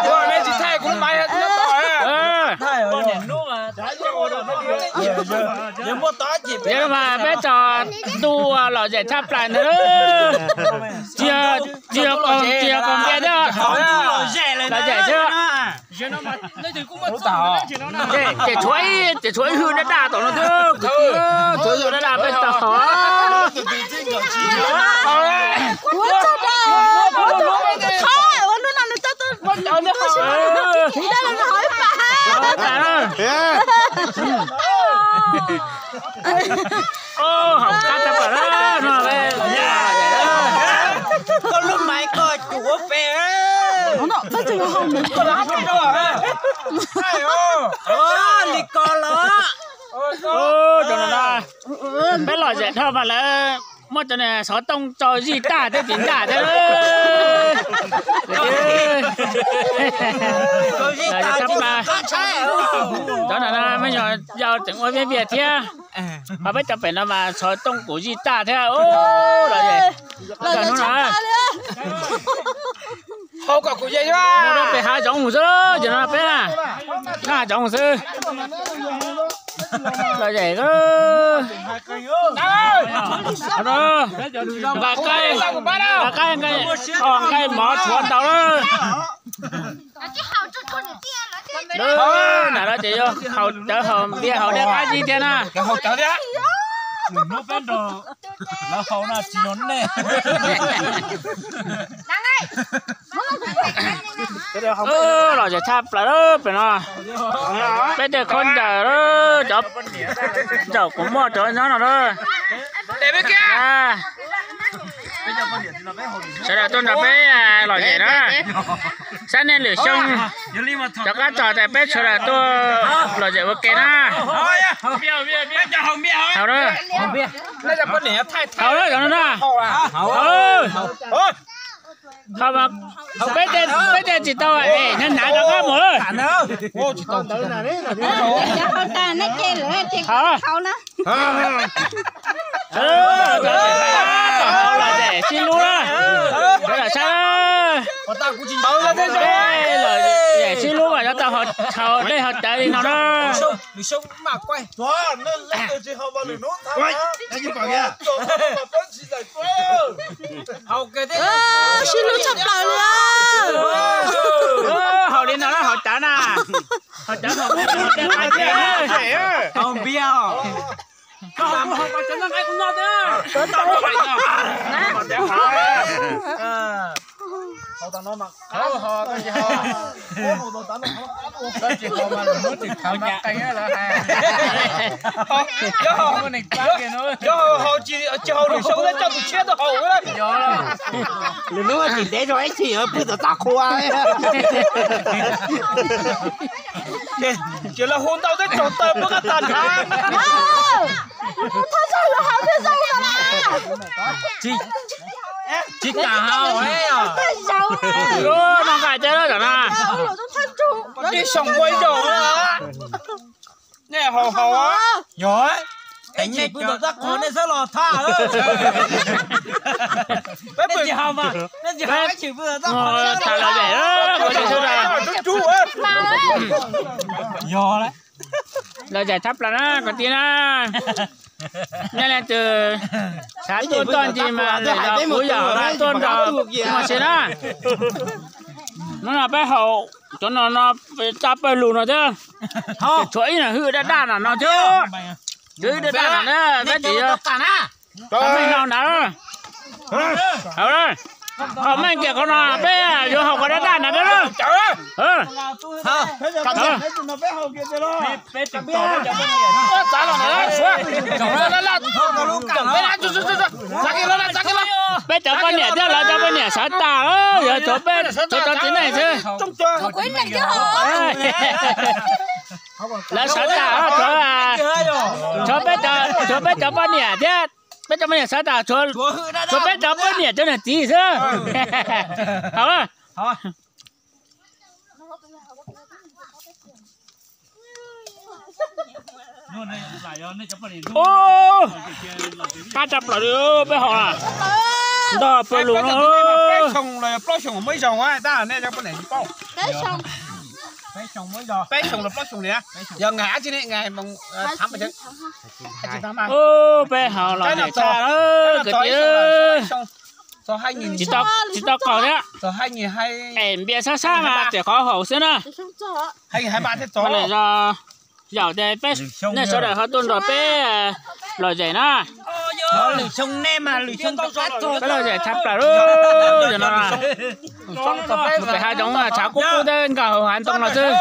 Ua, nej tsis thaij kuv lub maiv nyob tod. Yog mas peb tso ntu lom zem tshaj plaws ntawd. Tsis yog, tsis yog koom npias thiab, lom zem xwb. Ces tshuav ib, ces tshuav ib hwj daj daj tom no xwb, tshuav ib hwj daj daj peb tau. Haum qab tshaj plaws no. Koj lub maiv koj cuam ua pem. Li ko los. Peb lom zem dhau mas lawv muab cov niag xov tooj tso zij tag thiab tim ncaj thiab. Cov no me nyuam yaus tseem ua viaj viaj thiab. Ho peb cov pem no mas xov tooj kuj zij tag thiab. Lom zem tshaj plaws li. Hau kom kuv ye, mus rau pem hav zoov xwb, ces no peb na, noj hav zoov xwb. Lom zem, nqa qaib, nqa qaib, nqa mov tshuav ntau lawm. Nam no ces yog haus cawv haus npias haus dej qab zib thiab na. Lom zem tshaj plaws pem no. Peb tej khaub ncaws, cov ncaws kuv muaj cov nyob no na. Sawv daws tuaj nrog peb lom zem na. Saib nej lwm xyoo cov qab txog tas peb sawv daws tuaj lom zem ua ke na. Haus na, haus na, haus na. Haus mas peb tej tsis tau es hnav hnav rov qab mus lawm. Haus, haus lom zem sib hlub na. Sawv daws saib, lom zem sib hlub mas yuav tau haus dej haus cawv li no na. Sib hlub tshaj plaws li. Haus li no na, haus cawv na. Haus cawv, haus npias. Cov haus tsis haus lwm xyoo coj tus tshiab tuaj haus. Lwm hnub tsis ntev rau ib txhis pw tom txaj qhua. Ces lawv hu ntau thiab tsaug taw puab qab tag nrho. Tsis kam haus. Noj nqaij thiab lawm na. Ib xyoos muaj ib zaug na. Nej haus haus. Yog, nej pw tom txaj qhua nej txhob los thaj. Peb pw, nej tsis haus mas nej tsis haus, peb tsis pw tom txaj qhua. Yog, lom zem tshaj plaws na kwv tij na. Nej leej twg xav tuaj toj ntsis mas lwm zaus kuv yog tuaj nrog kuv ua si na. Hnub no peb haus cov no no, txaj pawg lug no thiab. Tshuav ib hwj daj daj no no thiab. Tshuav ib daj daj no na, peb tsis yog meej no na. Haus meej kiag qhov no, peb yuav haus qhov daj daj no thiab na. Peb cov poj niam thiab lawv cov poj niam sawv tas, yog tshuav peb, tshuav cov txiv neej xwb. Lawv sawv tas, tshuav peb cov poj niam thiab, peb cov poj niam sawv tas, tshuav peb cov poj niam cov niam txiv xwb. Haus. Qab tshaj plaws li peb haus na. Ntog pawg lug no. Xyoo los plaub xyoos muaj ib zaug, tab nej cov poj niam tsis paub. Peb xyoo los plaub xyoos li. Yog ngày dab tsi ne, ngày mùng, tháng mấy? Peb haus los tshaj kwv tij. Tsis tau qaug thiab. Es npias sab sab mas tseem qhov haum xwb na. Yaum ces peb, nej sawv daws ho tuaj nrog peb lom zem na. Peb lom zem tshaj plaws lawm no. Pem hav zoov tshav kub kub thiab nkag hauv hav ntoo no xwb.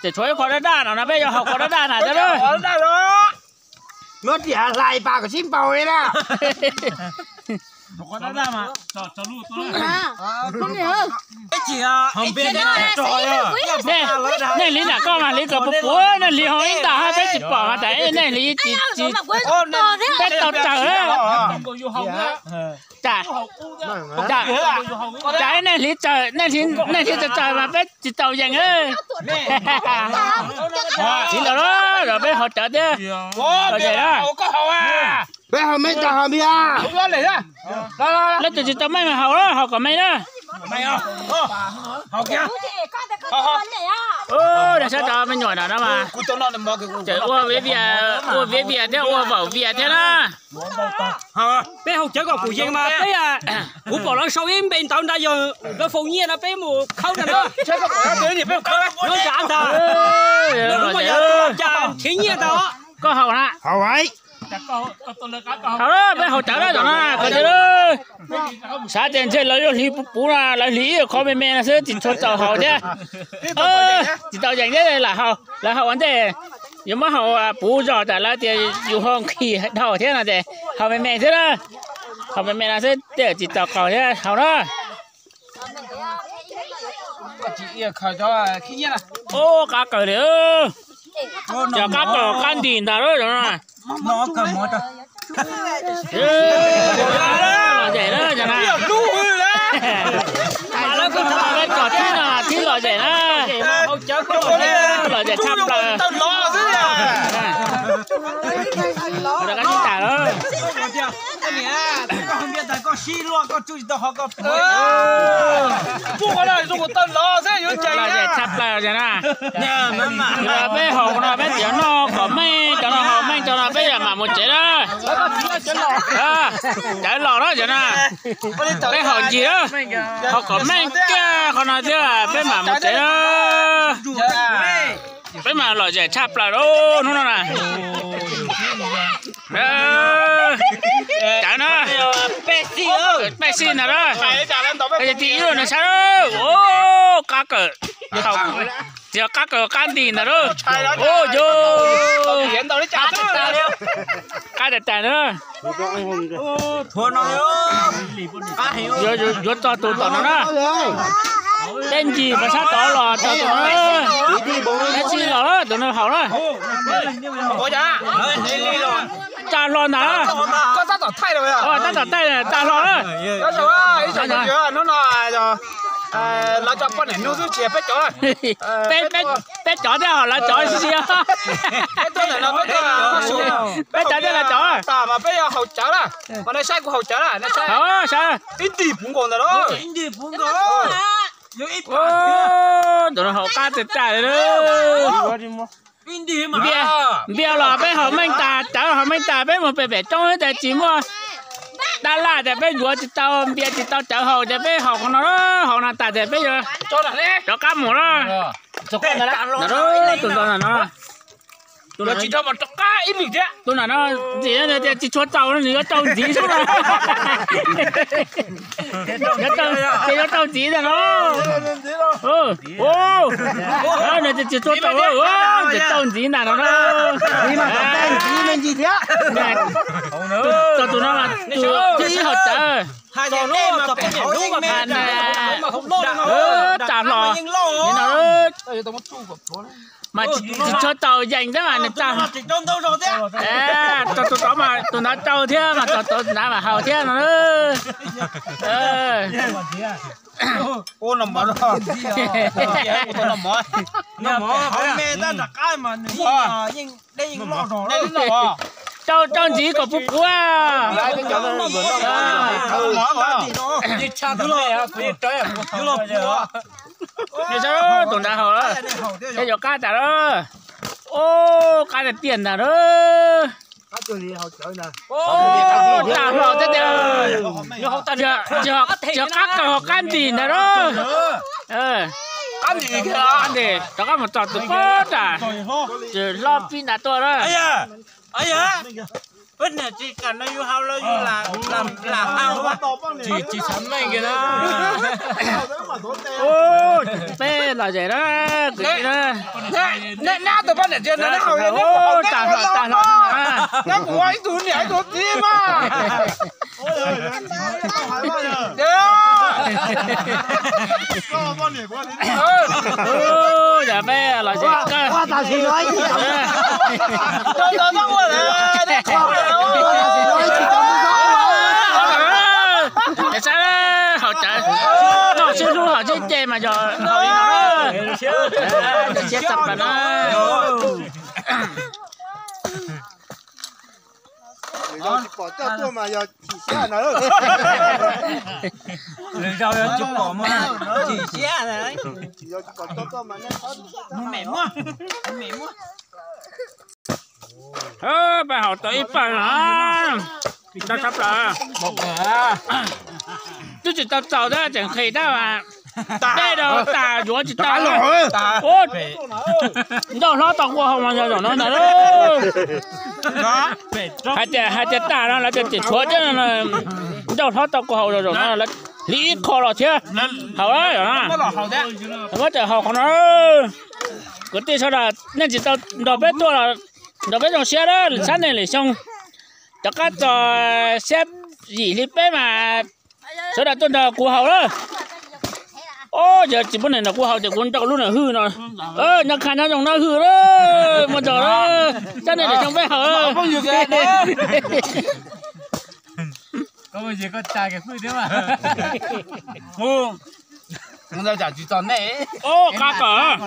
Ces tshuav ib qho daj daj no no, peb yuav haus qhov daj daj na thiab lawm. Muab riam hlais pas kom sib npaug li na. Nej hliv nram koj mas hliv kom puv puv, nej hliv hauv ib ntas peb tsis pom mas tas nej hliv tsis, peb tau tsawg. Cas nej hliv tsawg, nej hliv tsawg tsawg mas peb tsis tau yees. Txiv laus, peb haus cawv thiab. Lom zem na. Peb haus meej tau haus npias. Leej twg tsis tau meej mas haus, haus kom meej na. Ua, saib cov me nyuam no no mas tseem ua viav vias, ua viav vias thiab ua vaum vias thiab na. Peb haus cawv kom kuv yees mas peb, kuv pom lawv sau ib npe ntawv ntawd yog lawv faus nyiaj no peb mus khawb ntag na. Nyob nram ntag, nws muaj yog cas nrhiav nyiaj ntag. Koj haus na. Haus, peb haus cawv na tom no. Sav tias ntshe lawv yuav hliv puv puv no, lawv hliv ib qho me me no xwb tsis tshua txaus haus thiab. Tsis tau yees thiab, lam haus, lawv haus ua ntej. Yuav muab haus puv zog tas lawv tias yus ho nqhis dhau thiab no ces haus me me xwb na. Haus me me no xwb tej tsis tau qaug thiab haus na. Ub, qab kawg li. Cov qab kawg qab ntis ntag lawm. Lom zem na. Peb kom thib no thib lom zem na. Lom zem tshaj plaws. Rov qab sib tas lawm. Lom zem tshaj plaws na. Peb haus no peb tseem noj kom meej, cov no haus meej, cov no peb mam mus tsev na. Cawv los na cov na. Peb haus ncig na, haus kom meej kiag qhov no thiab peb mam mus tsev na. Peb mas lom zem tshaj plaws lawm hnub no na. Cawv na, pej xij ntag na. Peb tij ib lub no saib, qab kawg, tsis yog qab kawg qab ntis ntag na. Ub, qab tas tas na. Yuav txog tus tom no na. Peb ncig mas sab tod los txog tus no. Peb tsis los tus no haus na. Tsa hlo ntag. Tab tom thaij tsa hlo na. Hnub no lawv cov poj niam nug xwb tsis yog peb cov. Peb cov thiab ho lawv cov tsis yog. Peb cov thiab lawv cov. Peb yog haus cawv na. Mas nej saib kuv haus cawv na, nej saib. Ib ntim puv nkaus ntawd na. Tus no haus qab tag tag li. Npias los peb haus meej tas, cawv haus meej tas peb mus pem pem roob tas tsis muaj dab laj tas peb yuav tsis tau, npias tsis tau cawv haus tas peb haus qhov no, haus no tas tas peb yuav rov qab mus na. Tus no, tus no, tus no ntxim tias tsis tshua txaus nws yuav tau ntxiv xwb na. Ces yuav tau ntxiv ntag no. Nws tsis tshua txaus, ces tau ntxiv ntag no na. Txog tus no, tus ib haus cawv. Tsa hlo. Mas tsis tshua tau yees thiab mas nws tsa, tau tus tod mas tus ntawd tau thiab mas tau tus ntawd mas haus thiab no. Rau, rau ntxiv kom puv puv. Tus ntawd haus lawm, thiab yuav qab tas lawm. Ub, qab tiag tiag ntag lawm. Tag hlo thiab tiag. Tsis qab kaus, qab ntim ntag lawm. Qab ntim, rov qab mus txog tus pob tas, tsis hlob pib nta tuaj lawm. Peb los zem na, kwv tij na. Tag hlo, tag hlo. Ib tug niam ib tug txiv mas. Yog peb los zem kawg. Saib haus cawv, noj sib hlub haus sib ce mas yog haus li no. Siab txog plaws na. Lwm zaus tsis pom coj tuaj mas yog chim siab na. Lwm zaus yog tsis pom mas chim siab na. Lwm zaus tsis pom coj tuaj mas nej txhob. Peb haus tau ib pawg no, tau tshaj plaws. Twb tsis tau txaus thiab tseem nqhis tab mas dej rau tas yuav tsis tau. Ncauj hlob tau kua haus mas yog zaum no ntag. Hais tias, hais tias tas no lawv tias tseem tshuav thiab no. Ncauj hlob tau kua haus zaum no lawv hliv ib qho los thiab. Haus, muab tawm haus qhov no. Kwv tij sawv daws nej tsis tau nrog peb tuaj los nrog peb zoo siab na, sab nej lwm xyoo rov qab txog xiab yim hli peb mas sawv daws tuaj nrog kuv haus na. Os, yog tsis muaj neeg nrog kuv haus ces kuv ncauj lub nram hwj no. Nyob qha nyob zoo na hwj na, muaj ntsaum na, sab nej lwm xyoo peb haus. Qab kawm,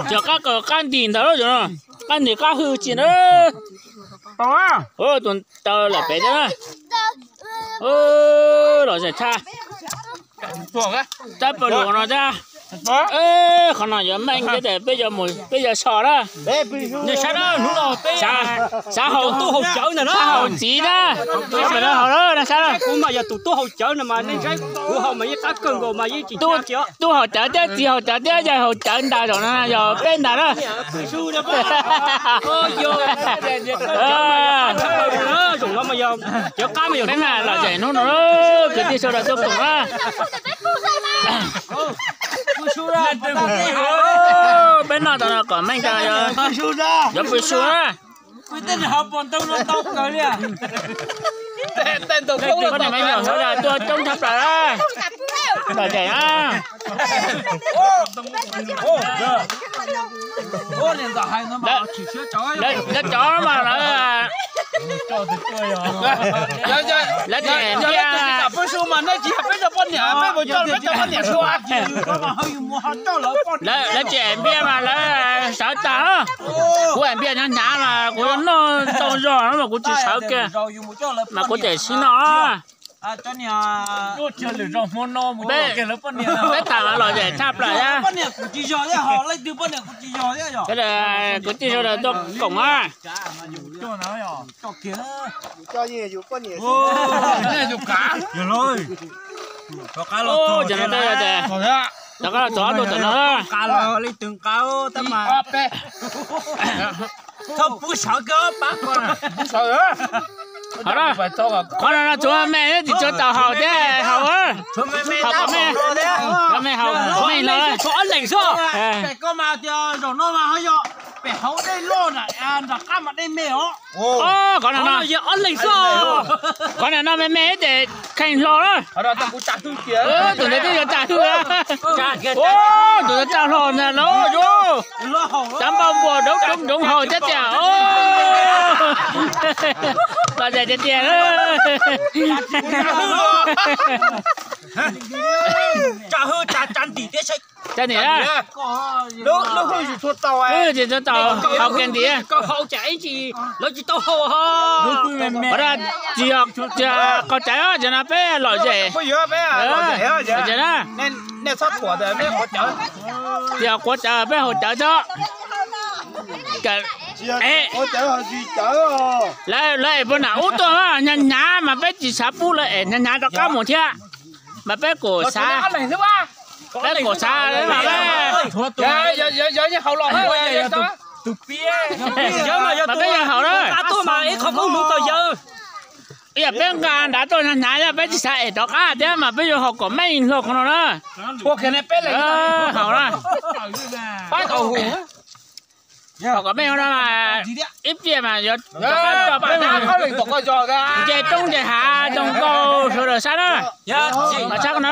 tsis qab kawm qab ntim ntag, qab ntim qab hwj tsis na. Tus taw lawm pem thiab na. Los zem tshaj. Tab pawg lug no thiab. Qhov no yuav meej thiab tias peb yuav mus peb yuav so na. Xav haus tub haus cawv ntag na, haus txiv na. Peb haus na, sab kuv mas yog tus tub haus cawv no mas nej saib kuv haus mas yeej qab kawg nkaus mas yeej tsis tub haus cawv thiab txiv haus cawv thiab yawg haus cawv ntas zaum no yog peb ntas na. Peb mas los zem hnub no, kwv tij sawv daws tuaj koom na. Peb noj tau no kom meej tau, yuav pw su na. Poj niam me nyuam sawv daws tuaj coob tshaj plaws na. Los zem na. Lawv cov mas lawv, lawv tsis, lawv tsis npiaj mas lawv sawv tag. Kuv npiaj hnyav hnyav mas kuv yuav noj tau zog mas kuv tsis sawv kiag, mas kuv tseem sib noj. Peb tham mas los zem tshaj plaws thiab. Kwv tij sawv daws tuaj koom na. Cov no, rov qab los txog ob tug tom no. Qhov no no tsuav me tsis tsuav tau haus thiab haus, haus kom me, kom me haus me lawm. Qhov no, qhov no no me me ces kheej hlo na. Tus ntawd twb yuav tsa hwj, tus ntawd tsa hlo ntag lauj. Cov npau npuas doov doov doov haus thiab tiag. Los zem tiag tiag. Tsa hwj tsa tsa ntim Cov niam, tsis tau haus kiag ntiav. Ua tsis yog qaug cawv, cov no peb lom zem. Tsis yog quav cawv, peb haus cawv tso. Lawv es puag nram ub tuaj hnyav hnyav mas peb tsis xav pub lawv es hnyav hnyav rov qab mus thiab. Mas peb kuj xav, peb kuj xav mas peb, mas peb yeej haus na. Ib yam peb nqa nrad tuaj hnyav hnyav, yog peb tsis xav es rov qab thiab mas peb yuav haus kom meej hlo qhov no na. Haus na. Haus kom meej no mas ib pliag mas yuav nce roob nce hav zoo nkauj sawv daws saib na. Mas tshaj qhov no,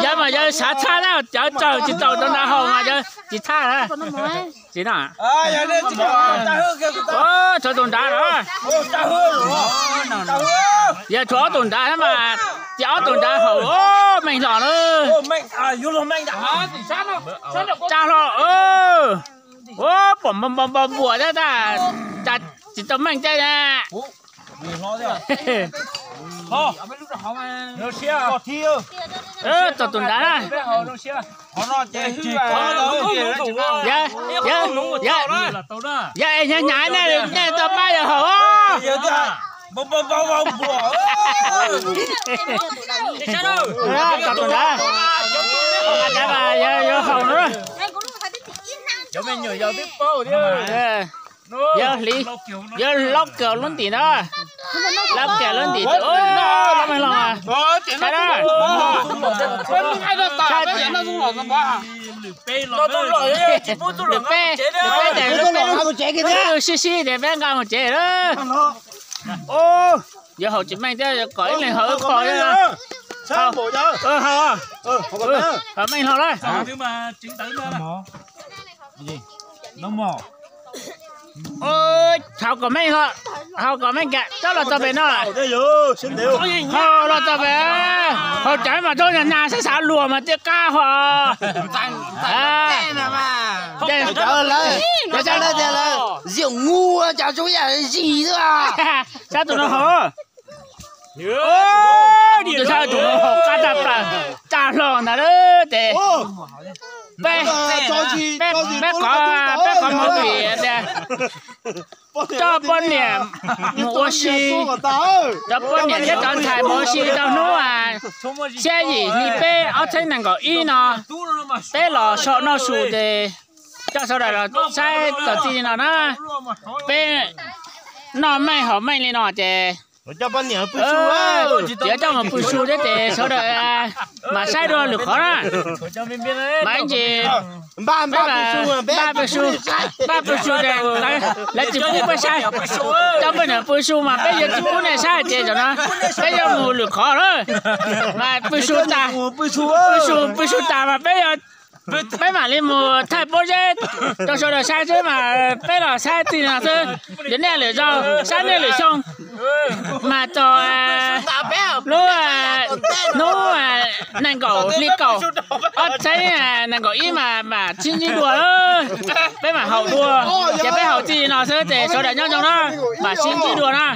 yog mas yog xav tshaj na, cawv txawm tsis tau rau nrad haus mas yog tsis tshaj na. Tsis no, tshuav tus nrad los, yog tshuav ob tug nrad mas, ces ob tug nrad haus meej hlo na. Tsa hlo, ua pom npau npau npau npuas thiab tas, tsis tau meej tej na. Tau tus nrad na. Yog es hnyav hnyav nej, nej tau pab yog haus. Tau tus nrad, yog haus na. Yog hliv, yog laub kaus lub ntim no, laub kaus lub ntim, laub meej hlo. Lwm peb, lwm peb, lwm peb sib sib ces peb nqa mus tsev lawm. Yuav haus tsis meej thiab, kom ib leeg haus ib qho. Haus meej hlo lawm. Haus kom meej, haus kom meej kiag, txhob los txog pem no. Haus los txog pem, haus cawv mas txhob nag nag xav xav luag mas thiaj qab ho. Cov lawv tias lawv ziam ngu, cas zoo yam zis xwb. Saib tus no haus. Saib tus no haus qab tag plaws, tsa hlo ntawd ces peb, peb, peb qhov, peb qhov movie tias coj poj niam mus ua si, cov poj niam thiab cov ntxhais mus ua si tau hnub xiab yim hli peb ob txhiab nees nkaum ib no, peb los so noj su ces coj sawv daws los saib txog txij no na. Peb noj meej haus meej li no ces yuav coj mus pw su thiab ces sawv daws mam saib dua lwm qhov na. Mas ib ntsis peb npaj pw su, npaj pw su ces lawv tsis pub peb saib. Coj poj niam pw su mas peb yuav tsis pub nej saib ces tam no peb yuav mus lwm qhov lawm. Mas pw su tas, pw su, pw su tas mas peb yuav, peb mam li mus thaij pob zeb rau sawv daws saib xwb mas peb los saib txij no xwb. Ces nej lwm zaus saib nej lwm xyoo mas txog lub hnub nees nkaum hli kaum ob txhiab nees nkaum ib mas mam sib ntsib dua. Peb mam haus dua, ces peb haus txij no xwb ces sawv daws nyob zoo na, mam sib ntsib dua na.